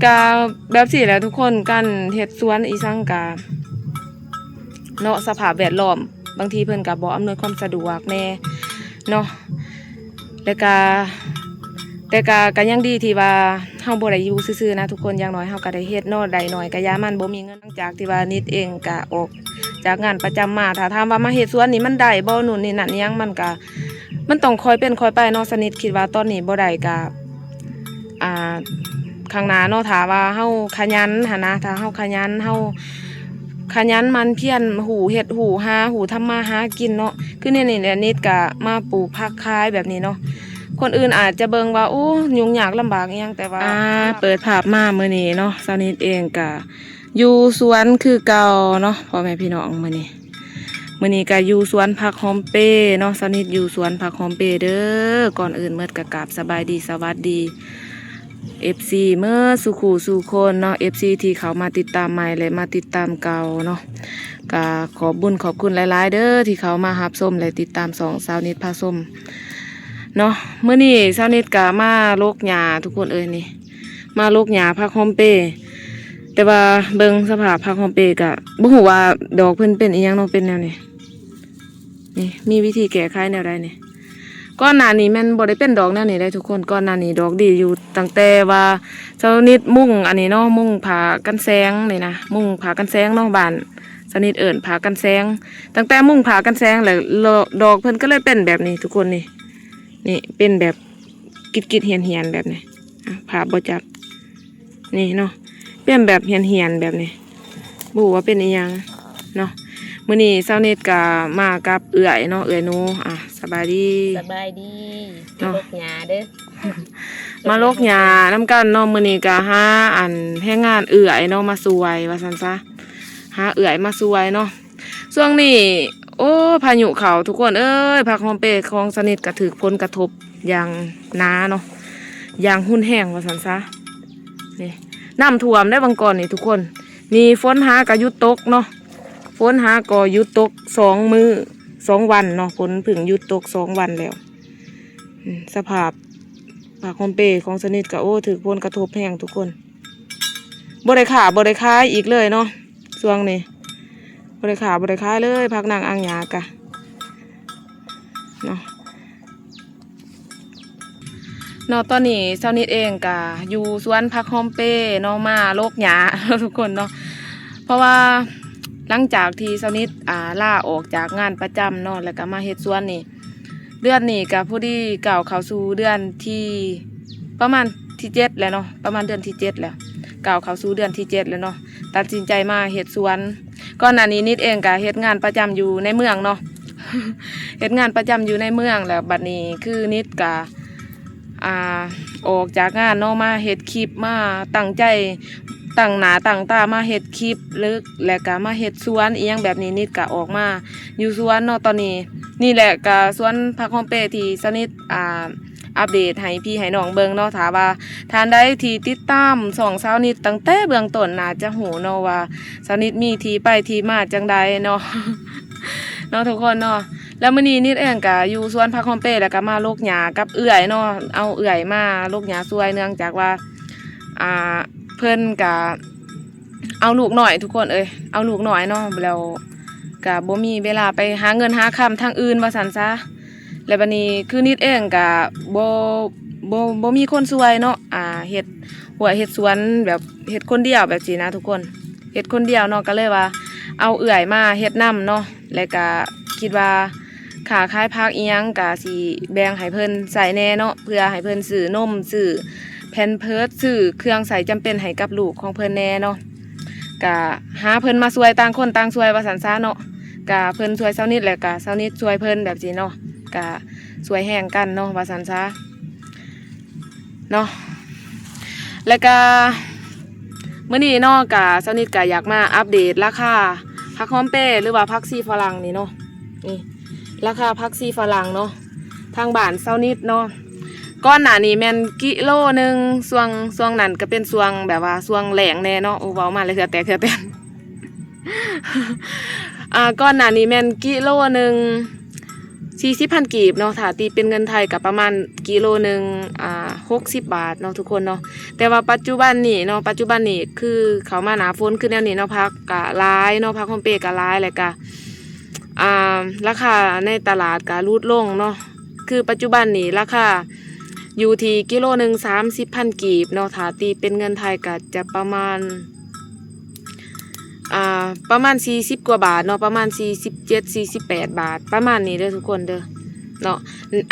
ກະແບບຊີ້ແຫຼະທຸກຄົນ ການເຮັດສວນອີ່ສັງກະເນາະ ສະພາບແວດລ້ອມບາງທີເພິ່ນກະບໍ່ອຳນວຍຄວາມສະດວກແດ່ເນາະ ແລະກະ ແຕ່ກະ ກະຍັງດີທີ່ວ່າເຮົາບໍ່ໄດ້ຢູ່ຊື່ໆນະທຸກຄົນ ຢ່າງໜ້ອຍເຮົາກະໄດ້ເຮັດເນາະ ໄດ້ໜ້ອຍກະຢ່າມັນ ບໍ່ມີເງິນ ຫຼັງຈາກທີ່ວ່ານິດເອງກະອອກຈາກງານປະຈຳມາ ຖ້າຖາມວ່າມາເຮັດສວນນີ້ມັນໄດ້ບໍ່ ໂນ່ນນີ້ນັ້ນອີ່ຫຍັງ ມັນກະ ມັນຕ້ອງຄ່ອຍເປັນຄ່ອຍໄປເນາະ ສະນິດຄິດວ່າຕອນນີ້ບໍ່ໄດ້ກະ ອ່າ ຂ້າງໜ້າເນາະ ຖ້າວ່າເຮົາຂະຫຍັນຫັ້ນນະ ຖ້າເຮົາຂະຫຍັນ ເຮົາຂະຫຍັນໝັ່ນພຽນ ຮູ້ເຮັດ ຮູ້ຫາ ຮູ້ທຳມາຫາກິນເນາະ ຄືແນວນີ້ແຫຼະ ນິດກະມາປູກຜັກຂາຍແບບນີ້ເນາະ ຄົນອື່ນອາດຈະເບິ່ງວ່າ ໂອ້ ຫຍຸ້ງຍາກລຳບາກອີ່ຫຍັງ ແຕ່ວ່າ ອ່າ ເປີດພາບມາມື້ນີ້ເນາະ ສາວນິດເອງກະຢູ່ສວນຄືເກົ່າເນາະ ພໍ່ແມ່ພີ່ນ້ອງ ມື້ນີ້ ມື້ນີ້ກະຢູ່ສວນຜັກຫອມເປເນາະ ສາວນິດຢູ່ສວນຜັກຫອມເປເດີ. ກ່ອນອື່ນໝົດກະກາບສະບາຍດີສະຫວັດດີ ເອັຟຊີ ເໝິດສູ່ຄູ່ສູ່ຄົນເນາະ ເອັຟຊີ ທີ່ເຂົ້າມາຕິດຕາມໃໝ່ ແລະ ມາຕິດຕາມເກົ່າເນາະ ກະຂອບບຸນຂອບຄຸນຫຼາຍໆເດີ ທີ່ເຂົ້າມາຮັບຊົມ ແລະ ຕິດຕາມຊ່ອງສາວນິດພາຊົມເນາະ. ມື້ນີ້ສາວນິດກະມາຫຼົກຫຍ້າທຸກຄົນເອີຍ ນີ້ ມາຫຼົກຫຍ້າຜັກຫອມເປ ແຕ່ວ່າເບິ່ງສະພາບຜັກຫອມເປກະບໍ່ຮູ້ວ່າດອກເພິ່ນເປັນອີ່ຫຍັງເນາະ ເປັນແນວນີ້ ນີ້ ມີວິທີແກ້ໄຂແນວໃດນີ້? ກ່ອນໜ້ານີ້ແມ່ນບໍ່ໄດ້ເປັນດອກແນວນີ້ເດ້ທຸກຄົນ ກ່ອນໜ້ານີ້ດອກດີຢູ່ ຕັ້ງແຕ່ວ່າສາວນິດມຸງອັນນີ້ເນາະ ມຸງຜ້າກັນແສງນີ້ນະ ມຸງຜ້າກັນແສງເນາະ ບ້ານສາວນິດເອີ້ນຜ້າກັນແສງ ຕັ້ງແຕ່ມຸງຜ້າກັນແສງແລ້ວ ດອກເພິ່ນກະເລີຍເປັນແບບນີ້ທຸກຄົນ ນີ້ ນີ້ເປັນແບບ ກິດໆ ຫຽນໆ ແບບນີ້ ອ່ະ ພາບບໍ່ຈັບ ນີ້ເນາະ ເປັນແບບຫຽນໆ ແບບນີ້ ບໍ່ຮູ້ວ່າເປັນອີ່ຫຍັງເນາະ. ມື້ນີ້ສາວນິດກະມາກັບເອື້ອຍເນາະ ເອື້ອຍໜູ ອ່ະ ສະບາຍດີ ສະບາຍດີ ເນາະ ມາຫຼົກຫຍ້າເດີ ມາຫຼົກຫຍ້ານຳກັນເນາະ. ມື້ນີ້ກະຫາ ອັນ ແຮງງານເອື້ອຍເນາະ ມາຊ່ວຍວ່າຊັ້ນຊະ ຫາເອື້ອຍມາຊ່ວຍເນາະ. ຊ່ວງນີ້ ໂອ້ ພາຍຸເຂົ້າທຸກຄົນເອີຍ ຜັກຫອມເປຂອງສາວນິດກະຖືກຜົນກະທົບຢ່າງໜາເນາະ ຢ່າງຮຸນແຮງວ່າຊັ້ນຊະ ນີ້ ນ້ຳຖ້ວມໄດ້ບາງກ່ອນນີ້ທຸກຄົນ ນີ້ ຝົນຫາກະຢຸດຕົກເນາະ ຝົນຫາກໍຢຸດຕົກສອງມື້ສອງວັນເນາະ ຝົນເພິ່ງຢຸດຕົກສອງວັນແລ້ວ. ອືມ ສະພາບຜັກຫອມເປຂອງສາວນິດກະ ໂອ້ ຖືກຜົນກະທົບແຮງທຸກຄົນ ບໍ່ໄດ້ຄ້າບໍ່ໄດ້ຂາຍອີກເລີຍເນາະ ຊ່ວງນີ້ ບໍ່ໄດ້ຄ້າບໍ່ໄດ້ຂາຍເລີຍ ຜັກນາງອາງຫຍ້າກະເນາະ ເນາະ. ຕອນນີ້ສາວນິດເອງກະຢູ່ສວນຜັກຫອມເປເນາະ ມາຫຼົກຫຍ້າເນາະທຸກຄົນເນາະ ເພາະວ່າຫຼັງຈາກທີ່ສາວນິດ ອ່າ ລາອອກຈາກງານປະຈຳເນາະ ແລ້ວກະມາເຮັດສວນນີ້ ເດືອນນີ້ກະພໍດີກ້າວເຂົ້າສູ່ເດືອນທີ ປະມານທີເຈັດແລ້ວເນາະ ປະມານເດືອນທີເຈັດແລ້ວ ກ້າວເຂົ້າສູ່ເດືອນທີເຈັດແລ້ວເນາະ ຕັດສິນໃຈມາເຮັດສວນ. ກ່ອນໜ້ານີ້ນິດເອງກະເຮັດງານປະຈຳຢູ່ໃນເມືອງເນາະ ເຮັດງານປະຈຳຢູ່ໃນເມືອງ ແລ້ວບັດນີ້ຄືນິດກະ ອ່າ ອອກຈາກງານເນາະ ມາເຮັດຄລິບ ມາຕັ້ງໃຈ ຕັ້ງໜ້າຕັ້ງຕາມາເຮັດຄລິບ ແລ້ວກະມາເຮັດສວນອີ່ຫຍັງແບບນີ້ ນິດກະອອກມາຢູ່ສວນເນາະຕອນນີ້. ນີ້ແຫຼະກະສວນຜັກຫອມເປທີ່ສາວນິດ ອ່າ ອັບເດດໃຫ້ພີ່ໃຫ້ນ້ອງເບິ່ງເນາະ. ຖ້າວ່າທ່ານໃດທີ່ຕິດຕາມຊ່ອງສາວນິດຕັ້ງແຕ່ເບື້ອງຕົ້ນ ໜ້າຈະຮູ້ເນາະວ່າສາວນິດມີທີ່ໄປທີ່ມາຈັ່ງໃດເນາະ ເນາະທຸກຄົນເນາະ. ແລ້ວມື້ນີ້ນິດເອງກະຢູ່ສວນຜັກຫອມເປ ແລ້ວກະມາຫຼົກຫຍ້າກັບເອື້ອຍເນາະ ເອົາເອື້ອຍມາຫຼົກຫຍ້າຊ່ວຍ ເນື່ອງຈາກວ່າ ອ່າ ເພິ່ນກະ ເອົາລູກນ້ອຍທຸກຄົນເອີຍ ເອົາລູກນ້ອຍເນາະ ແລ້ວກະບໍ່ມີເວລາໄປຫາເງິນຫາຄຳທາງອື່ນວ່າຊັ້ນຊະ. ແລ້ວບັດນີ້ຄືນິດເອງກະບໍ່ ບໍ່ ບໍ່ມີຄົນຊ່ວຍເນາະ ອ່າ ເຮັດຮົ້ວເຮັດສວນແບບເຮັດຄົນດຽວແບບຊີ້ນະທຸກຄົນ ເຮັດຄົນດຽວເນາະ ກະເລີຍວ່າເອົາເອື້ອຍມາເຮັດນຳເນາະ ແລ້ວກະຄິດວ່າ ຄ້າຂາຍຜັກອີ່ຫຍັງກະຊິແບ່ງໃຫ້ເພິ່ນໃຊ້ແດ່ເນາະ ເພື່ອໃຫ້ເພິ່ນຊື້ນົມ ຊື້ແພມເພີດ ຊື້ເຄື່ອງໃຊ້ຈຳເປັນໃຫ້ກັບລູກຂອງເພິ່ນແດ່ເນາະ. ກະຫາເພິ່ນມາຊ່ວຍ ຕ່າງຄົນຕ່າງຊ່ວຍວ່າຊັ້ນຊະເນາະ. ກະເພິ່ນຊ່ວຍຊາວນິດ ແລ້ວກະຊາວນິດຊ່ວຍເພິ່ນແບບຊີ້ເນາະ ກະຊ່ວຍແຮງກັນເນາະ ວ່າຊັ້ນຊະ. ເນາະ ແລ້ວກະມື້ນີ້ເນາະ ກະຊາວນິດກະຢາກມາອັບເດດລາຄາຜັກຫອມເປ ຫຼືວ່າຜັກຊີຝຣັ່ງນີ້ເນາະ ນີ້ ລາຄາຜັກຊີຝຣັ່ງເນາະ ທາງບ້ານຊາວນິດເນາະ. ກ່ອນໜ້ານີ້ແມ່ນກິໂລໜຶ່ງ ຊ່ວງ ຊ່ວງນັ້ນກະເປັນຊ່ວງແບບວ່າຊ່ວງແລ້ງແດ່ເນາະ ໂອ້ ເວົ້າມາແລ້ວເຫື່ອແຕກເຫື່ອແຕນ ອ່າ ກ່ອນໜ້ານີ້ແມ່ນກິໂລໜຶ່ງ ສີ່ສິບພັນກີບເນາະ ຖ້າຕີເປັນເງິນໄທກໍປະມານກິໂລໜຶ່ງ ອ່າ ຫົກສິບບາດເນາະທຸກຄົນເນາະ. ແຕ່ວ່າປັດຈຸບັນນີ້ເນາະ ປັດຈຸບັນນີ້ຄືເຂົ້າມາໜ້າຝົນຄືແນວນີ້ເນາະ ຜັກກະຫຼາຍເນາະ ຜັກຫອມເປກະຫຼາຍ ແລ້ວກະ ອ່າ ລາຄາໃນຕະຫຼາດກະຫຼຸດລົງເນາະ. ຄືປັດຈຸບັນນີ້ລາຄາຢູ່ທີ່ກິໂລໜຶ່ງສາມສິບພັນກີບເນາະ ຖ້າຕີເປັນເງິນໄທກະຈະປະມານ ອ່າ ປະມານສີ່ສິບກວ່າບາດເນາະ ປະມານສີ່ສິບເຈັດ ສີ່ສິບແປດບາດ ປະມານນີ້ເດີ້ທຸກຄົນເດີ້ເນາະ.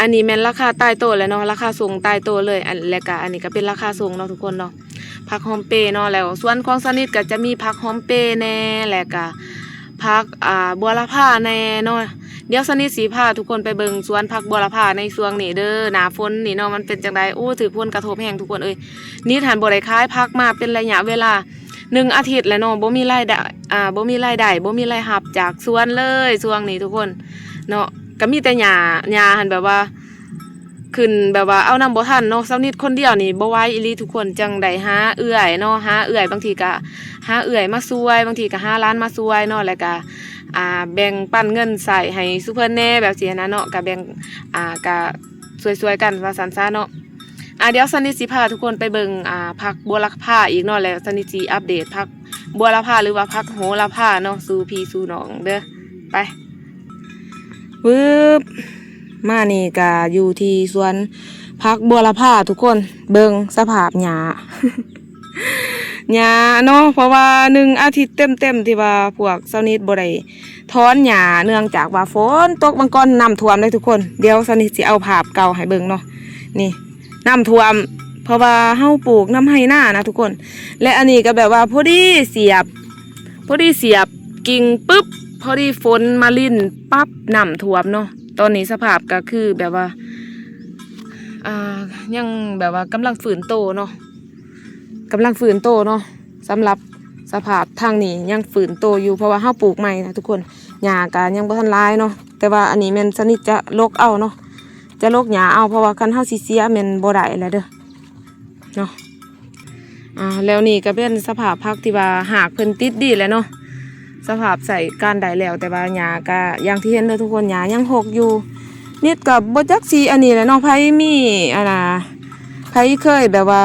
ອັນນີ້ແມ່ນລາຄາຕາຍໂຕແລ້ວເນາະ ລາຄາສົ່ງຕາຍໂຕເລີຍ ອັນ ແລ້ວກະອັນນີ້ກະເປັນລາຄາສົ່ງເນາະທຸກຄົນເນາະ. ຜັກຫອມເປເນາະ ແລ້ວສວນຂອງຊາວນິດກະຈະມີຜັກຫອມເປແດ່ ແລ້ວກະຜັກ ອ່າ ບົວລະພາແດ່ເນາະ. ດຽວຊາວນິດຊິພາທຸກຄົນໄປເບິ່ງສວນຜັກບົວລະພາໃນຊ່ວງນີ້ເດີ້ ໜ້າຝົນນີ້ເນາະ ມັນເປັນຈັ່ງໃດ. ໂອ້ ຖືກຜົນກະທົບແຮງທຸກຄົນເອີຍ. ນິດຫັ້ນບໍ່ໄດ້ຂາຍຜັກມາເປັນໄລຍະເວລາ ໜຶ່ງອາທິດແລ້ວເນາະ ບໍ່ມີລາຍໄດ້ ອ່າ ບໍ່ມີລາຍໄດ້ ບໍ່ມີລາຍຮັບຈາກສວນເລີຍຊ່ວງນີ້ທຸກຄົນເນາະ. ກໍມີແຕ່ຫຍ້າ ຫຍ້າຫັ້ນແບບວ່າຂຶ້ນ ແບບວ່າເອົານຳບໍ່ທັນເນາະ. ຊາວນິດຄົນດຽວນີ້ບໍ່ໄຫວອີ່ຫຼີທຸກຄົນ ຈັ່ງໄດ້ຫາເອື້ອຍເນາະ ຫາເອື້ອຍ ບາງທີກໍຫາເອື້ອຍມາຊ່ວຍ ບາງທີກໍຫາຫຼານມາຊ່ວຍເນາະ ແລ້ວກໍ ອ່າ ແບ່ງປັນເງິນໃຊ້ໃຫ້ສູ່ເພິ່ນແດ່ ແບບຊີ້ນະເນາະ ກໍແບ່ງ ອ່າ ກໍຊ່ວຍໆກັນວ່າຊັ້ນຊະເນາະ. ອ່າ ດຽວຊາວນິດຊິພາທຸກຄົນໄປເບິ່ງ ອ່າ ຜັກບົວລະພາອີກເນາະ ແລ້ວຊາວນິດຊິອັບເດດຜັກບົວລະພາ ຫຼືວ່າຜັກໂຫລະພາເນາະ ສູ່ພີ່ສູ່ນ້ອງເດີ້. ໄປ ວືບ ມານີ້ກະຢູ່ທີ່ສວນຜັກບົວລະພາທຸກຄົນ ເບິ່ງສະພາບຫຍ້າ ຫຍ້າເນາະ ເພາະວ່າໜຶ່ງອາທິດເຕັມໆ ທີ່ວ່າພວກຊາວນິດບໍ່ໄດ້ ຖອນຫຍ້າ ເນື່ອງຈາກວ່າຝົນຕົກບາງກ່ອນນ້ຳຖ້ວມເດ້ທຸກຄົນ. ດຽວຊາວນິດຊິເອົາພາບເກົ່າໃຫ້ເບິ່ງເນາະ ນີ້ ນ້ຳຖ້ວມ ເພາະວ່າເຮົາປູກນຳໄຮ່ນານະທຸກຄົນ. ແລະ ອັນນີ້ກໍແບບວ່າພໍດີສຽບ ພໍດີສຽບກິ່ງປຶບ ພໍດີຝົນມາລິນປັບ ນ້ຳຖ້ວມເນາະ. ຕອນນີ້ສະພາບກໍຄືແບບວ່າ ອ່າ ຍັງແບບວ່າກຳລັງຟື້ນໂຕເນາະ ກຳລັງຟື້ນໂຕເນາະ. ສຳລັບສະພາບທາງນີ້ຍັງຟື້ນໂຕຢູ່ ເພາະວ່າເຮົາປູກໃໝ່ນະທຸກຄົນ ຫຍ້າກະຍັງບໍ່ທັນຫຼາຍເນາະ. ແຕ່ວ່າອັນນີ້ແມ່ນຊາວນິດຈະຫຼົກເອົາເນາະ ຈະຫຼົກຫຍ້າເອົາ ເພາະວ່າຄັນເຮົາຊິເສຍແມ່ນບໍ່ໄດ້ແລ້ວເດີ້ເນາະ. ອ່າ ແລ້ວນີ້ກະເປັນສະພາບຜັກທີ່ວ່າຮາກເພິ່ນຕິດດີແຫຼະເນາະ ສະພາບໃຊ້ການໄດ້ແລ້ວ ແຕ່ວ່າຫຍ້າກະຢ່າງທີ່ເຫັນເດີ້ທຸກຄົນ ຫຍ້າຍັງຮົກຢູ່. ນິດກໍບໍ່ຈັກຊິອັນນີ້ແຫຼະເນາະ ໃຜມີອັນນ່າ ໃຜເຄີຍແບບວ່າ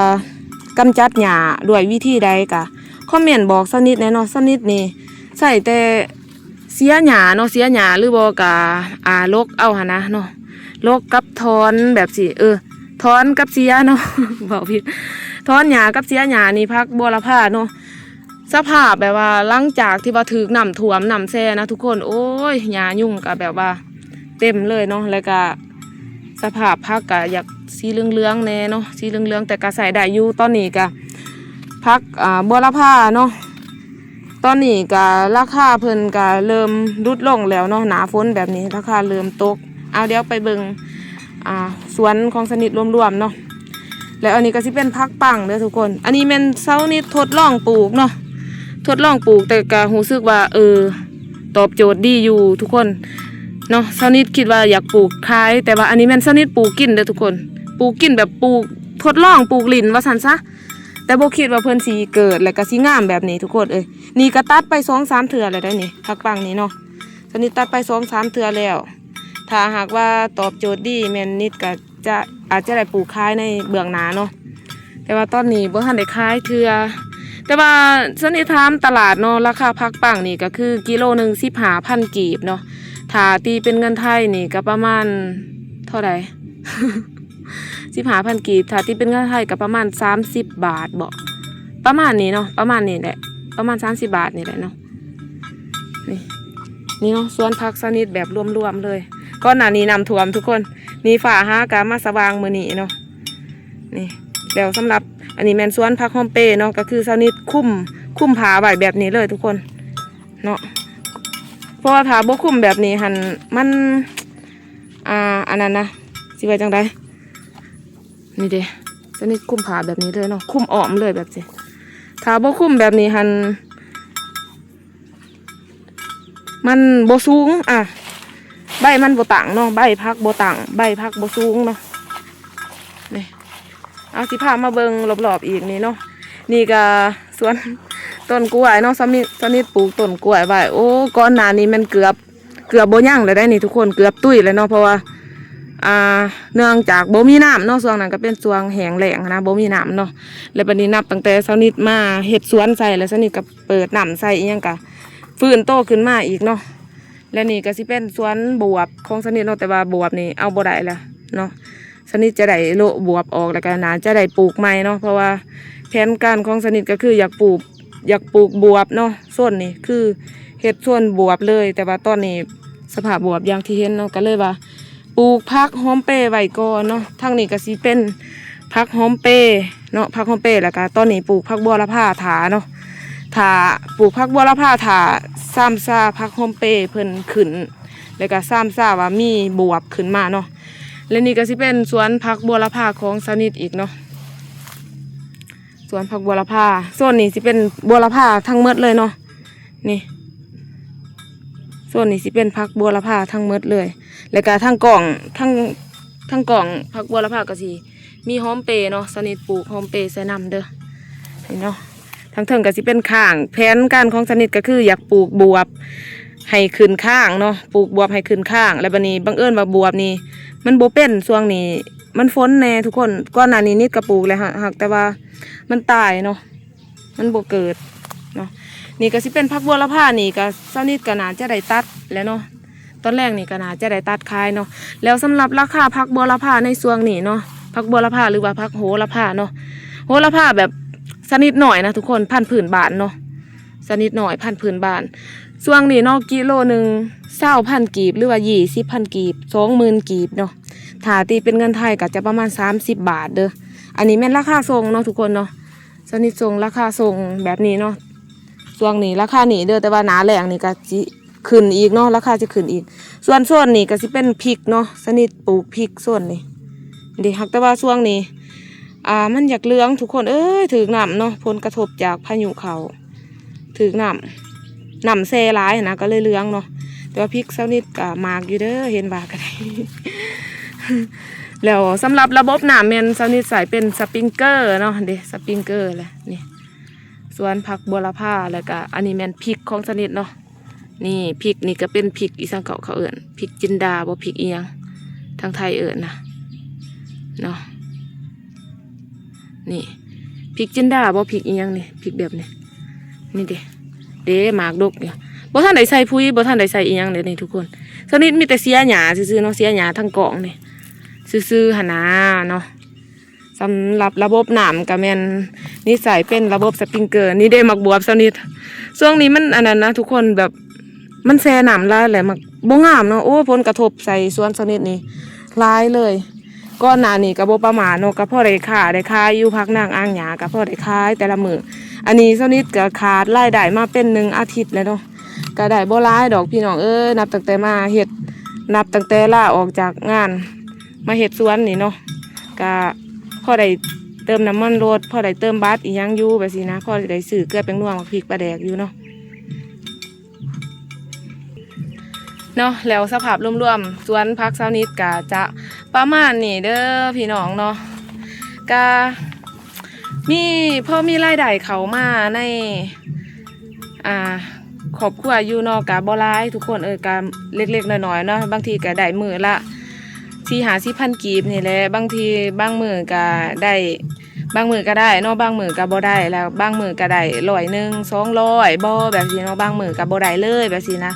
ກຳຈັດຫຍ້າດ້ວຍວິທີໃດກໍຄອມເມັນບອກຊາວນິດແດ່ເນາະ. ຊາວນິດນີ້ໃຊ້ແຕ່ເສຍຫຍ້າເນາະ ເສຍຫຍ້າ ຫຼືບໍ່ກໍ ອ່າ ຫຼົກເອົາຫັ້ນນະເນາະ ຫຼົກກັບຖອນແບບຊີ້ ເອີ ຖອນກັບເສຍເນາະ ເວົ້າຜິດ ຖອນຫຍ້າກັບເສຍຫຍ້ານີ້ ຜັກບົວລະພາເນາະ. ສະພາບແບບວ່າຫຼັງຈາກທີ່ວ່າຖືກນ້ຳຖ້ວມນ້ຳແຊ່ນະທຸກຄົນ ໂອ້ຍ ຫຍ້າຍຸງກໍແບບວ່າເຕັມເລີຍເນາະ ແລ້ວກໍສະພາບຜັກກໍຢາກສີເຫຼືອງໆແດ່ເນາະ ສີເຫຼືອງໆ ແຕ່ກໍໃຊ້ໄດ້ຢູ່. ຕອນນີ້ກໍຜັກ ອ່າ ບົວລະພາເນາະ ຕອນນີ້ກໍລາຄາເພິ່ນກໍເລີ່ມຫຼຸດລົງແລ້ວເນາະ ໜ້າຝົນແບບນີ້ລາຄາເລີ່ມຕົກ. ເອົາ ດຽວໄປເບິ່ງ ອ່າ ສວນຂອງຊາວນິດລວມໆເນາະ. ແລ້ວອັນນີ້ກໍຊິເປັນຜັກປັ້ງເດີ້ທຸກຄົນ ອັນນີ້ແມ່ນຊາວນິດທົດລອງປູກເນາະ ທົດລອງປູກ ແຕ່ກໍຮູ້ສຶກວ່າ ເອີ ຕອບໂຈດດີຢູ່ທຸກຄົນເນາະ. ຊາວນິດຄິດວ່າຢາກປູກຂາຍ ແຕ່ວ່າອັນນີ້ແມ່ນຊາວນິດປູກກິນເດີ້ທຸກຄົນ ປູກກິນແບບປູກ ທົດລອງປູກຫຼິ້ນວ່າຊັ້ນຊະ ແຕ່ບໍ່ຄິດວ່າເພິ່ນຊິເກີດ ແລ້ວກໍຊິງາມແບບນີ້ທຸກຄົນເອີຍ. ນີ້ກໍຕັດໄປສອງສາມເທື່ອແລ້ວໄດ໋ນີ້ ຜັກປັ້ງນີ້ເນາະ ຊາວນິດຕັດໄປສອງສາມເທື່ອແລ້ວ. ຖ້າຫາກວ່າຕອບໂຈດດີ ແມ່ນນິດກໍຈະ ອາດຈະໄດ້ປູກຂາຍໃນເບື້ອງໜ້າເນາະ ແຕ່ວ່າຕອນນີ້ບໍ່ທັນໄດ້ຂາຍເທື່ອ. ແຕ່ວ່າຊາວນິດຖາມຕະຫຼາດເນາະ ລາຄາຜັກປັ້ງນີ້ກໍຄືກິໂລໜຶ່ງສິບຫ້າພັນກີບເນາະ ຖ້າຕີເປັນເງິນໄທນີ້ກໍປະມານເທົ່າໃດ? ສິບຫ້າພັນກີບ ຖ້າຕີເປັນເງິນໄທກໍປະມານສາມສິບບາດບໍ ປະມານນີ້ເນາະ ປະມານນີ້ແຫຼະ ປະມານສາມສິບບາດນີ້ແຫຼະເນາະ. ນີ້ ນີ້ເນາະ ສວນຜັກຊາວນິດແບບລວມໆເລີຍ. ກ່ອນໜ້ານີ້ນ້ຳຖ້ວມທຸກຄົນ ນີ້ຟ້າຫາກະມາສະຫວ່າງມື້ນີ້ເນາະ. ນີ້ ແລ້ວສຳລັບອັນນີ້ແມ່ນສວນຜັກຫອມເປເນາະ ກໍຄືຊາວນິດຄຸມ ຄຸມຜ້າໄວ້ແບບນີ້ເລີຍທຸກຄົນເນາະ ເພາະວ່າຖ້າບໍ່ຄຸມແບບນີ້ຫັ້ນ ມັນ ອ່າ ອັນນັ້ນນະ ຊິວ່າຈັ່ງໃດ? ນີ້ເດ້ ຊາວນິດຄຸມຜ້າແບບນີ້ເລີຍເນາະ ຄຸມອ້ອມເລີຍແບບຊີ້. ຖ້າບໍ່ຄຸມແບບນີ້ຫັ້ນ ມັນບໍ່ສູງ ອ່າ ໃບມັນບໍ່ຕັ້ງເນາະ ໃບຜັກບໍ່ຕັ້ງ ໃບຜັກບໍ່ສູງເນາະ. ນີ້ ເອົາ ຊິພາມາເບິ່ງລອບໆອີກນີ້ເນາະ. ນີ້ກໍສວນຕົ້ນກ້ວຍເນາະ ຊາວນິດ ຊາວນິດປູກຕົ້ນກ້ວຍໄວ້. ໂອ້ ກ່ອນໜ້ານີ້ແມ່ນເກືອບ ເກືອບບໍ່ຍັງແລ້ວໄດ໋ນີ້ທຸກຄົນ ເກືອບຕຸ້ຍແລ້ວເນາະ ເພາະວ່າ ອ່າ ເນື່ອງຈາກບໍ່ມີນ້ຳເນາະ ຊ່ວງນັ້ນກໍເປັນຊ່ວງແຫ້ງແລ້ງນະ ບໍ່ມີນ້ຳເນາະ. ແລ້ວບັດນີ້ນັບຕັ້ງແຕ່ຊາວນິດມາເຮັດສວນໃສ່ ແລ້ວຊາວນິດກໍເປີດນ້ຳໃສ່ ອີ່ຫຍັງກໍຟື້ນໂຕຂຶ້ນມາອີກເນາະ. ແລະນີ້ກໍຊິເປັນສວນບວບຂອງຊາວນິດເນາະ ແຕ່ວ່າບວບນີ້ເອົາບໍ່ໄດ້ແລ້ວເນາະ. ຊາວນິດຈະໄດ້ໂລະບວບອອກ ແລ້ວກໍໜ້າຈະໄດ້ປູກໃໝ່ເນາະ ເພາະວ່າແຜນການຂອງຊາວນິດກໍຄືຢາກປູກ ຢາກປູກບວບເນາະ. ໂຊນນີ້ຄືເຮັດໂຊນບວບເລີຍ ແຕ່ວ່າຕອນນີ້ສະພາບບວບຢ່າງທີ່ເຫັນເນາະ ກໍເລີຍວ່າປູກຜັກຫອມເປໄວ້ກ່ອນເນາະ. ທາງນີ້ກໍຊິເປັນຜັກຫອມເປເນາະ ຜັກຫອມເປ ແລ້ວກໍຕອນນີ້ປູກຜັກບົວລະພາຖ້າເນາະ ຖ້າປູກຜັກບົວລະພາ ຖ້າຊາມຊາຜັກຫອມເປເພິ່ນຂຶ້ນ ແລ້ວກໍຊາມຊາວ່າມີບວບຂຶ້ນມາເນາະ. ແລະນີ້ກໍຊິເປັນສວນຜັກບົວລະພາຂອງຊາວນິດອີກເນາະ ສວນຜັກບົວລະພາ. ໂຊນນີ້ຊິເປັນບົວລະພາທັງໝົດເລີຍເນາະ ນີ້ ໂຊນນີ້ຊິເປັນຜັກບົວລະພາທັງໝົດເລີຍ. ແລ້ວກໍທາງກ້ອງ ທາງ ທາງກ້ອງຜັກບົວລະພາກໍຊິ ມີຫອມເປເນາະ ຊາວນິດປູກຫອມເປໃສ່ນຳເດີ ນີ້ເນາະ. ທາງເທິງກໍຊິເປັນຄ້າງ ແຜນການຂອງຊາວນິດກໍຄືຢາກປູກບວບໃຫ້ຂຶ້ນຄ້າງເນາະ ປູກບວບໃຫ້ຂຶ້ນຄ້າງ. ແລ້ວບັດນີ້ບັງເອີນວ່າບວບນີ້ມັນບໍ່ເປັນ ຊ່ວງນີ້ມັນຝົນແດ່ທຸກຄົນ. ກ່ອນໜ້ານີ້ນິດກໍປູກແລ້ວ ຫາກ ຫາກແຕ່ວ່າມັນຕາຍເນາະ ມັນບໍ່ເກີດເນາະ. ນີ້ກໍຊິເປັນຜັກບົວລະພາ ນີ້ກໍຊາວນິດກໍໜ້າຈະໄດ້ຕັດແລ້ວເນາະ ຕອນແລງນີ້ກໍໜ້າຈະໄດ້ຕັດຂາຍເນາະ. ແລ້ວສຳລັບລາຄາຜັກບົວລະພາໃນຊ່ວງນີ້ເນາະ ຜັກບົວລະພາ ຫຼືວ່າຜັກໂຫລະພາເນາະ ໂຫລະພາແບບຊະນິດນ້ອຍນະທຸກຄົນ ພັນພື້ນບ້ານເນາະ ຊະນິດນ້ອຍ ພັນພື້ນບ້ານ. ຊ່ວງນີ້ເນາະ ກິໂລໜຶ່ງ ຊາວພັນກີບ ຫຼືວ່າ ຊາວພັນກີບ ສອງໝື່ນກີບເນາະ ຖ້າຕີເປັນເງິນໄທກໍຈະປະມານສາມສິບບາດເດີ. ອັນນີ້ແມ່ນລາຄາສົ່ງເນາະທຸກຄົນເນາະ ຊະນິດສົ່ງ ລາຄາສົ່ງແບບນີ້ເນາະ. ຊ່ວງນີ້ລາຄານີ້ເດີ ແຕ່ວ່າໜ້າແລ້ງນີ້ກໍຊິຂຶ້ນອີກເນາະ ລາຄາຊິຂຶ້ນອີກ. ສ່ວນໂຊນນີ້ກໍຊິເປັນພິກເນາະ ຊະນິດປູກພິກໂຊນນີ້ເດ້. ຫາກແຕ່ວ່າຊ່ວງນີ້ ອ່າ ມັນຢາກເຫຼືອງທຸກຄົນເອີຍ ຖືກນ້ຳເນາະ ຜົນກະທົບຈາກພາຍຸເຂົ້າ ຖືກນ້ຳ ນ້ຳແຊ່ຫຼາຍນະ ກໍເລີຍເຫຼືອງເນາະ. ແຕ່ວ່າພິກຊາວນິດກໍໝາກຢູ່ເດີ ເຫັນວ່າກໍໄດ້. ແລ້ວສຳລັບລະບົບນ້ຳແມ່ນຊາວນິດໃຊ້ເປັນສະປຣິງເກີເນາະ ເດ້ ສະປຣິງເກີແຫຼະນີ້. ສວນຜັກບົວລະພາ ແລ້ວກະອັນນີ້ແມ່ນພິກຂອງຊະນິດເນາະ. ນີ້ພິກນີ້ກະເປັນພິກອີ່ສັງເກາະ ເຂົາເອີ້ນພິກຈິນດາບໍ່ ພິກອີ່ຫຍັງ ທາງໄທເອີ້ນນະເນາະ. ນີ້ພິກຈິນດາບໍ່ ພິກອີ່ຫຍັງນີ້ ພິກແບບນີ້ ນີ້ເດ້ ເດ້ໝາກດົກຢູ່ ບໍ່ທັນໄດ້ໃສ່ປຸ໋ຍ ບໍ່ທັນໄດ້ໃສ່ອີ່ຫຍັງເດ້ນີ້ທຸກຄົນ. ຊະນິດມີແຕ່ເສຍຫຍ້າຊື່ໆເນາະ ເສຍຫຍ້າທັງກອງນີ້ຊື່ໆຫັ້ນນາເນາະ. ສຳລັບລະບົບນ້ຳກະແມ່ນນິດໃຊ້ເປັນລະບົບສະປຣິງເກີ. ນີ້ເດ້ໝາກບວບຊາວນິດ ຊ່ວງນີ້ມັນອັນນັ້ນນະທຸກຄົນ ແບບມັນແຊ່ນ້ຳຫຼາຍແຫຼະ ມັນບໍ່ງາມເນາະ. ໂອ້ ຜົນກະທົບໃສ່ສວນຊາວນິດນີ້ຫຼາຍເລີຍ. ກ່ອນໜ້ານີ້ກະບໍ່ປະມາດເນາະ ກະພໍໄດ້ຄ້າໄດ້ຂາຍຢູ່ ຜັກນາງອາງຫຍ້າກະພໍໄດ້ຂາຍແຕ່ລະມື້. ອັນນີ້ຊາວນິດກະຂາດລາຍໄດ້ມາເປັນໜຶ່ງອາທິດແລ້ວເນາະ ກະໄດ້ບໍ່ຫຼາຍດອກພີ່ນ້ອງເອີຍ. ນັບຕັ້ງແຕ່ມາເຮັດ ນັບຕັ້ງແຕ່ລາອອກຈາກງານ ມາເຮັດສວນນີ້ເນາະ ກະພໍໄດ້ເຕີມນ້ຳມັນລົດ ພໍໄດ້ເຕີມບັດອີ່ຫຍັງຢູ່ແບບຊີ້ນະ ພໍໄດ້ຊື້ເກືອແປ້ງນົວ ໝາກພິກ ປາແດກຢູ່ເນາະ ເນາະ. ແລ້ວສະພາບລວມໆ ສວນຜັກຊາວນິດກະຈະປະມານນີ້ເດີພີ່ນ້ອງເນາະ ກະ ມີ ພໍມີລາຍໄດ້ເຂົ້າມາໃນ ອ່າ ຄອບຄົວຢູ່ເນາະ ກະບໍ່ຫຼາຍທຸກຄົນເອີຍ ກະເລັກໆນ້ອຍໆເນາະ. ບາງທີກະໄດ້ມື້ລະສີ່ຫ້າສິບພັນກີບນີ້ແຫຼະ ບາງທີບາງມື້ກະໄດ້ ບາງມື້ກະໄດ້ເນາະ ບາງມື້ກະບໍ່ໄດ້ ແລ້ວບາງມື້ກະໄດ້ຮ້ອຍໜຶ່ງ ສອງຮ້ອຍບໍ່ ແບບຊີ້ເນາະ ບາງມື້ກະບໍ່ໄດ້ເລີຍແບບຊີ້ນະ.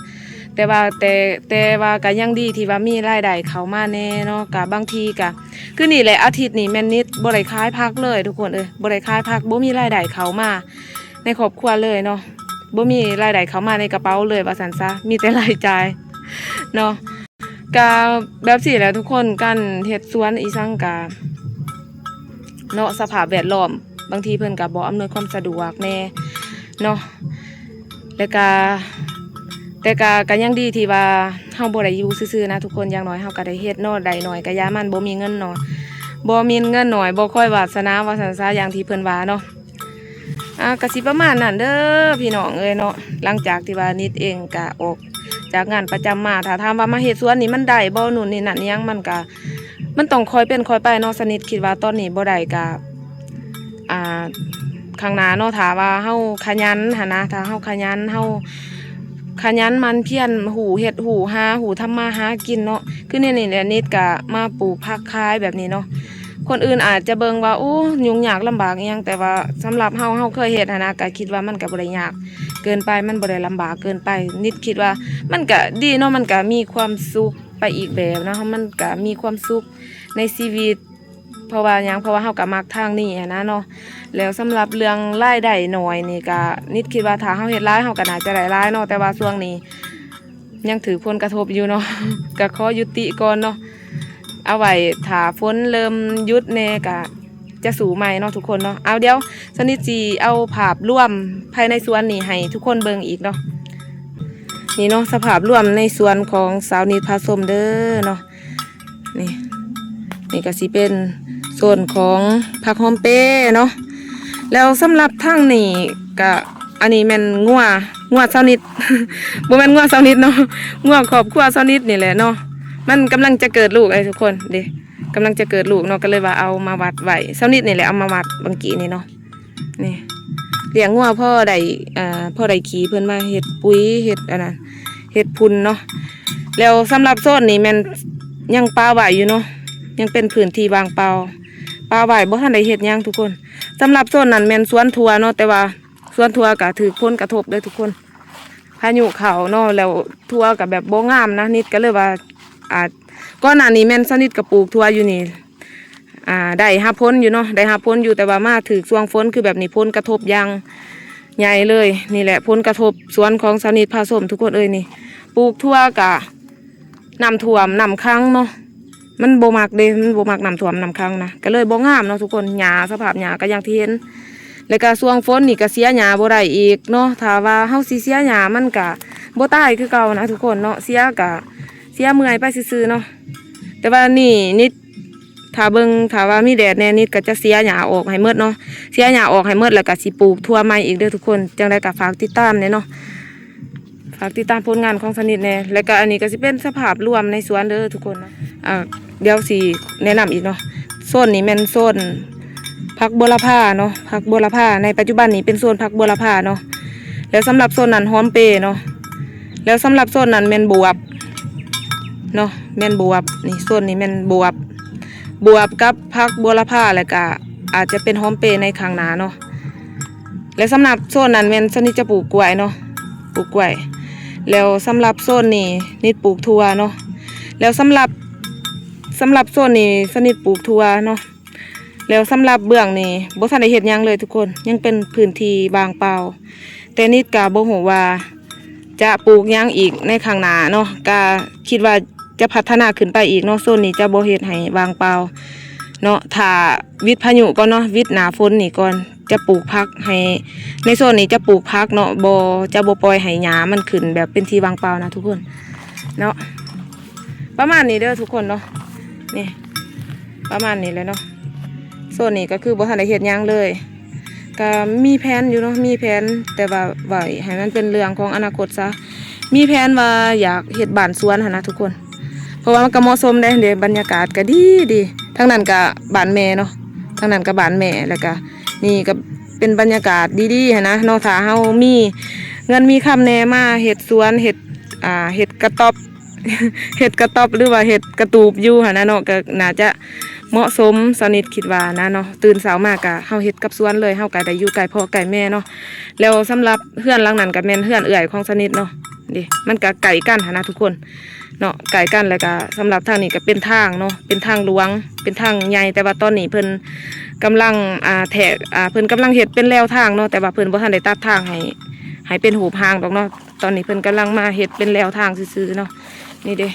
ແຕ່ວ່າ ແຕ່ ແຕ່ວ່າກະຍັງດີທີ່ວ່າມີລາຍໄດ້ເຂົ້າມາແດ່ເນາະ ກະບາງທີກະ ຄືນີ້ແຫຼະ ອາທິດນີ້ແມ່ນນິດບໍ່ໄດ້ຂາຍຜັກເລີຍທຸກຄົນເອີຍ ບໍ່ໄດ້ຂາຍຜັກ ບໍ່ມີລາຍໄດ້ເຂົ້າມາໃນຄອບຄົວເລີຍເນາະ ບໍ່ມີລາຍໄດ້ເຂົ້າມາໃນກະເປົາເລີຍວ່າຊັ້ນຊະ ມີແຕ່ລາຍຈ່າຍເນາະ. ກະແບບຊີ້ແຫຼະທຸກຄົນ ການເຮັດສວນອີ່ສັງກະເນາະ ສະພາບແວດລ້ອມ ບາງທີເພິ່ນກະບໍ່ອຳນວຍຄວາມສະດວກແດ່ເນາະ ແລ້ວກະ ແຕ່ກະ ກະຍັງດີທີ່ວ່າເຮົາບໍ່ໄດ້ຢູ່ຊື່ໆນະທຸກຄົນ ຢ່າງໜ້ອຍເຮົາກະໄດ້ເຮັດເນາະ ໄດ້ໜ້ອຍກະຢ່າມັນ ບໍ່ມີເງິນໜ້ອຍ ບໍ່ມີເງິນໜ້ອຍ ບໍ່ຄ່ອຍວາດສະໜາວ່າຊັ້ນຊະ ຢ່າງທີ່ເພິ່ນວ່າເນາະ. ອ່າ ກະຊິປະມານນັ້ນເດີພີ່ນ້ອງເອີຍເນາະ. ຫຼັງຈາກທີ່ວ່ານິດເອງກະອອກຈາກງານປະຈຳມາ ຖ້າຖາມວ່າມາເຮັດສວນນີ້ມັນໄດ້ບໍ່ ໂນ່ນນີ້ນັ້ນອີ່ຫຍັງ ມັນກະ ມັນຕ້ອງຄ່ອຍເປັນຄ່ອຍໄປເນາະ. ຊະນິດຄິດວ່າຕອນນີ້ບໍ່ໄດ້ກະ ອ່າ ຂ້າງໜ້າເນາະ ຖ້າວ່າເຮົາຂະຫຍັນຫັ້ນນະ ຖ້າເຮົາຂະຫຍັນ ເຮົາ ຂະຫຍັນໝັ່ນພຽນ ຮູ້ເຮັດ ຮູ້ຫາ ຮູ້ທຳມາຫາກິນເນາະ. ຄືແນວນີ້ແຫຼະ ນິດກະມາປູກຜັກຂາຍແບບນີ້ເນາະ. ຄົນອື່ນອາດຈະເບິ່ງວ່າ ໂອ້ ຫຍຸ້ງຍາກລຳບາກອີ່ຫຍັງ, ແຕ່ວ່າສຳລັບເຮົາ ເຮົາເຄີຍເຮັດຫັ້ນນະ ກະຄິດວ່າມັນກະບໍ່ໄດ້ຍາກເກີນໄປ ມັນບໍ່ໄດ້ລຳບາກເກີນໄປ. ນິດຄິດວ່າມັນກະດີເນາະ ມັນກະມີຄວາມສຸກໄປອີກແບບເນາະ ມັນກະມີຄວາມສຸກໃນຊີວິດ. ເພາະວ່າຫຍັງ? ເພາະວ່າເຮົາກະມັກທາງນີ້ຫັ້ນນະເນາະ. ແລ້ວສຳລັບເລື່ອງລາຍໄດ້ໜ້ອຍນີ້ກະ ນິດຄິດວ່າຖ້າເຮົາເຮັດຫຼາຍ ເຮົາກະໜ້າຈະໄດ້ຫຼາຍເນາະ, ແຕ່ວ່າຊ່ວງນີ້ຍັງຖືກຜົນກະທົບຢູ່ເນາະ ກະຂໍຍຸຕິກ່ອນເນາະ. ເອົາໄວ້ຖ້າຝົນເລີ່ມຢຸດແດ່ກະຈະສູ້ໃໝ່ເນາະທຸກຄົນເນາະ. ເອົາ ດຽວສາວນິດຊິເອົາພາບລວມພາຍໃນສວນນີ້ໃຫ້ທຸກຄົນເບິ່ງອີກເນາະ. ນີ້ເນາະ ສະພາບລວມໃນສວນຂອງສາວນິດພາຊົມເດີເນາະ. ນີ້ ນີ້ກະຊິເປັນໂຊນຂອງຜັກຫອມເປເນາະ. ແລ້ວສຳລັບທາງນີ້ກະ ອັນນີ້ແມ່ນງົວ ງົວສາວນິດ ບໍ່ແມ່ນງົວສາວນິດເນາະ ງົວຄອບຄົວສາວນິດນີ້ແຫຼະເນາະ. ມັນກຳລັງຈະເກີດລູກເດ້ທຸກຄົນ ເດ້ ກຳລັງຈະເກີດລູກເນາະ ກະເລີຍວ່າເອົາມາວັດໄວ້ ສາວນິດນີ້ແຫຼະເອົາມາວັດບາງກີ້ນີ້ເນາະ. ນີ້ ລ້ຽງງົວພໍໄດ້ ເອີ ພໍໄດ້ຂີ້ເພິ່ນມາເຮັດປຸ໋ຍ ເຮັດອັນນັ້ນ ເຮັດຝຸ່ນເນາະ. ແລ້ວສຳລັບໂຊນນີ້ແມ່ນຍັງປະໄວ້ຢູ່ເນາະ ຍັງເປັນພື້ນທີ່ວ່າງເປົ່າ ປະໄວ້ ບໍ່ທັນໄດ້ເຮັດຫຍັງທຸກຄົນ. ສຳລັບໂຊນນັ້ນແມ່ນສວນຖົ່ວເນາະ ແຕ່ວ່າສວນຖົ່ວກະຖືກຜົນກະທົບເດີທຸກຄົນ ພາຍຸເຂົ້າເນາະ ແລ້ວຖົ່ວກະແບບບໍ່ງາມນະ. ນິດກະເລີຍວ່າ ອາ ກ່ອນໜ້ານີ້ແມ່ນສາວນິດກະປູກຖົ່ວຢູ່ນີ້ ອ່າ ໄດ້ຮັບຜົນຢູ່ເນາະ ໄດ້ຮັບຜົນຢູ່ ແຕ່ວ່າມາຖືກຊ່ວງຝົນຄືແບບນີ້ ຜົນກະທົບຢ່າງໃຫຍ່ເລີຍ. ນີ້ແຫຼະຜົນກະທົບສວນຂອງສາວນິດພາຊົມທຸກຄົນເອີຍ. ນີ້ ປູກຖົ່ວກະນ້ຳຖ້ວມ ນ້ຳຂັງເນາະ ມັນບໍ່ມັກເດ້ ມັນບໍ່ມັກນ້ຳຖ້ວມນ້ຳຂັງນະ ກະເລີຍບໍ່ງາມເນາະທຸກຄົນ. ຫຍ້າ ສະພາບຫຍ້າກະຢ່າງທີ່ເຫັນ ແລ້ວກະຊ່ວງຝົນນີ້ກະເສຍຫຍ້າບໍ່ໄດ້ອີກເນາະ. ຖ້າວ່າເຮົາຊິເສຍຫຍ້າມັນກະບໍ່ຕາຍຄືເກົ່ານະທຸກຄົນເນາະ ເສຍກະເສຍເມື່ອຍໄປຊື່ໆເນາະ. ແຕ່ວ່ານີ້ນິດ ຖ້າເບິ່ງ ຖ້າວ່າມີແດດແດ່ ນິດກະຈະເສຍຫຍ້າອອກໃຫ້ໝົດເນາະ ເສຍຫຍ້າອອກໃຫ້ໝົດ ແລ້ວກະຊິປູກຖົ່ວໃໝ່ອີກເດີທຸກຄົນ. ຈັ່ງໃດກະຝາກຕິດຕາມແດ່ເນາະ ຝາກຕິດຕາມຜົນງານຂອງສາວນິດແດ່. ແລ້ວກະອັນນີ້ກະຊິເປັນສະພາບລວມໃນສວນເດີທຸກຄົນເນາະ. ອ່າ ດຽວຊິແນະນຳອີກເນາະ ໂຊນນີ້ແມ່ນໂຊນຜັກບົວລະພາເນາະ ຜັກບົວລະພາ ໃນປັດຈຸບັນນີ້ເປັນໂຊນຜັກບົວລະພາເນາະ. ແລ້ວສຳລັບໂຊນນັ້ນຫອມເປເນາະ ແລ້ວສຳລັບໂຊນນັ້ນແມ່ນບວບ ເນາະ ແມ່ນບວບ. ນີ້ໂຊນນີ້ແມ່ນບວບ ບວບກັບຜັກບົວລະພາ ແລ້ວກະອາດຈະເປັນຫອມເປໃນຂ້າງໜ້າເນາະ. ແລ້ວສຳລັບໂຊນນັ້ນແມ່ນສາວນິດຈະປູກກ້ວຍເນາະ ປູກກ້ວຍ. ແລ້ວສຳລັບໂຊນນີ້ນິດປູກຖົ່ວເນາະ. ແລ້ວສຳລັບ ສຳລັບໂຊນນີ້ສາວນິດປູກຖົ່ວເນາະ. ແລ້ວສຳລັບເບື້ອງນີ້ບໍ່ທັນໄດ້ເຮັດຫຍັງເລີຍທຸກຄົນ ຍັງເປັນພື້ນທີ່ວ່າງເປົ່າ. ແຕ່ນິດກະບໍ່ຮູ້ວ່າຈະປູກຫຍັງອີກໃນຂ້າງໜ້າເນາະ ກະຄິດວ່າຈະພັດທະນາຂຶ້ນໄປອີກເນາະ. ໂຊນນີ້ຈະບໍ່ເຮັດໃຫ້ວ່າງເປົ່າເນາະ ຖ້າວິດພາຍຸກ່ອນເນາະ ວິດໜ້າຝົນນີ້ກ່ອນ ຈະປູກຜັກໃຫ້ ໃນໂຊນນີ້ຈະປູກຜັກເນາະ ບໍ່ ຈະບໍ່ປ່ອຍໃຫ້ຫຍ້າມັນຂຶ້ນແບບເປັນທີ່ວ່າງເປົ່ານະທຸກຄົນເນາະ. ປະມານນີ້ເດີທຸກຄົນເນາະ ນີ້ ປະມານນີ້ແຫຼະເນາະ. ໂຊນນີ້ກະຄືບໍ່ທັນໄດ້ເຮັດຫຍັງເລີຍ ກະມີແຜນຢູ່ເນາະ ມີແຜນ ແຕ່ວ່າໄວ້ໃຫ້ມັນເປັນເລື່ອງຂອງອະນາຄົດຊະ. ມີແຜນວ່າຢາກເຮັດບ້ານສວນຫັ້ນນະທຸກຄົນ ເພາະວ່າມັນກະເໝາະສົມເດ້ ເດ້ ບັນຍາກາດກະດີດີ. ທາງນັ້ນກະບ້ານແມ່ເນາະ ທາງນັ້ນກະບ້ານແມ່ ແລ້ວກະນີ້ກະເປັນບັນຍາກາດດີໆຫັ້ນນະເນາະ. ຖ້າເຮົາມີເງິນມີຄຳແດ່ ມາເຮັດສວນ ເຮັດ ອ່າ ເຮັດກະຕ໊ອບ ເຮັດກະຕ໊ອບ ຫຼືວ່າເຮັດກະຕູບຢູ່ຫັ້ນນະເນາະ ກະໜ້າຈະເໝາະສົມ ສາວນິດຄິດວ່ານະເນາະ. ຕື່ນເຊົ້າມາກະເຮົາເຮັດກັບສວນເລີຍ ເຮົາກະໄດ້ຢູ່ໃກ້ພໍ່ໃກ້ແມ່ເນາະ. ແລ້ວສຳລັບເຮືອນຫຼັງນັ້ນກະແມ່ນເຮືອນເອື້ອຍຂອງສາວນິດເນາະ ເດ້ ມັນກະໃກ້ກັນຫັ້ນນະທຸກຄົນເນາະ ໃກ້ກັນ. ແລ້ວກະສຳລັບທາງນີ້ກະເປັນທາງເນາະ ເປັນທາງຫຼວງ ເປັນທາງໃຫຍ່ ແຕ່ວ່າຕອນນີ້ເພິ່ນກຳລັງ ອ່າ ແທກ ອ່າ ເພິ່ນກຳລັງເຮັດເປັນແລວທາງເນາະ ແຕ່ວ່າເພິ່ນບໍ່ທັນໄດ້ຕັດທາງໃຫ້ ໃຫ້ເປັນຮູບຮ່າງດອກເນາະ. ຕອນນີ້ເພິ່ນກຳລັງມາເຮັດເປັນແລວທາງຊື່ໆເນາະ. ນີ້ເດ້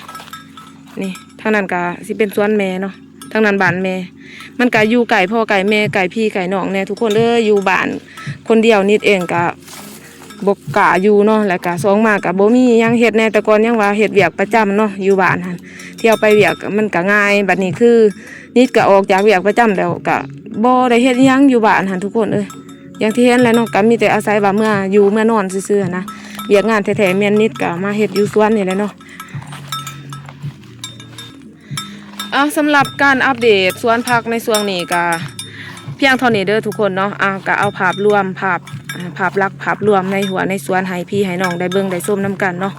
ນີ້ ທາງນັ້ນກະຊິເປັນສວນແມ່ເນາະ ທາງນັ້ນບ້ານແມ່. ມັນກະຢູ່ໃກ້ພໍ່ໃກ້ແມ່ ໃກ້ພີ່ໃກ້ນ້ອງແດ່ທຸກຄົນເອີຍ. ຢູ່ບ້ານຄົນດຽວ ນິດເອງກະບໍ່ກ້າຢູ່ເນາະ ແລ້ວກະສອງມາກະບໍ່ມີຫຍັງເຮັດແດ່. ແຕ່ກ່ອນຍັງວ່າເຮັດວຽກປະຈຳເນາະ ຢູ່ບ້ານຫັ້ນ ທ່ຽວໄປວຽກມັນກະງ່າຍ. ບັດນີ້ຄືນິດກະອອກຈາກວຽກປະຈຳແລ້ວ ກະບໍ່ໄດ້ເຮັດຫຍັງຢູ່ບ້ານຫັ້ນທຸກຄົນເອີຍ. ຢ່າງທີ່ເຫັນແຫຼະເນາະ ກະມີແຕ່ອາໄສວ່າເມືອຢູ່ເມືອນອນຊື່ໆຫັ້ນນະ. ວຽກງານແທ້ໆແມ່ນນິດກະມາເຮັດຢູ່ສວນນີ້ແຫຼະເນາະ. ເອົາ ສຳລັບການອັບເດດສວນຜັກໃນຊ່ວງນີ້ກະ ພຽງເທົ່ານີ້ເດີທຸກຄົນເນາະ. ອ່າ ກໍເອົາພາບລວມ ພາບ ອ່າ ພາບລັກພາບລວມໃນຮົ້ວໃນສວນໃຫ້ພີ່ໃຫ້ນ້ອງໄດ້ເບິ່ງໄດ້ຊົມນຳກັນເນາະ.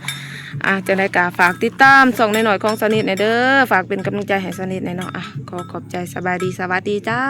ອ່າ ຈັ່ງໃດກໍຝາກຕິດຕາມຊ່ອງນ້ອຍໆຂອງສາວນິດແດ່ເດີ ຝາກເປັນກຳລັງໃຈໃຫ້ສາວນິດແດ່ເນາະ. ອ່າ ຂໍຂອບໃຈ ສະບາຍດີ ສະຫວັດດີຈ້າ.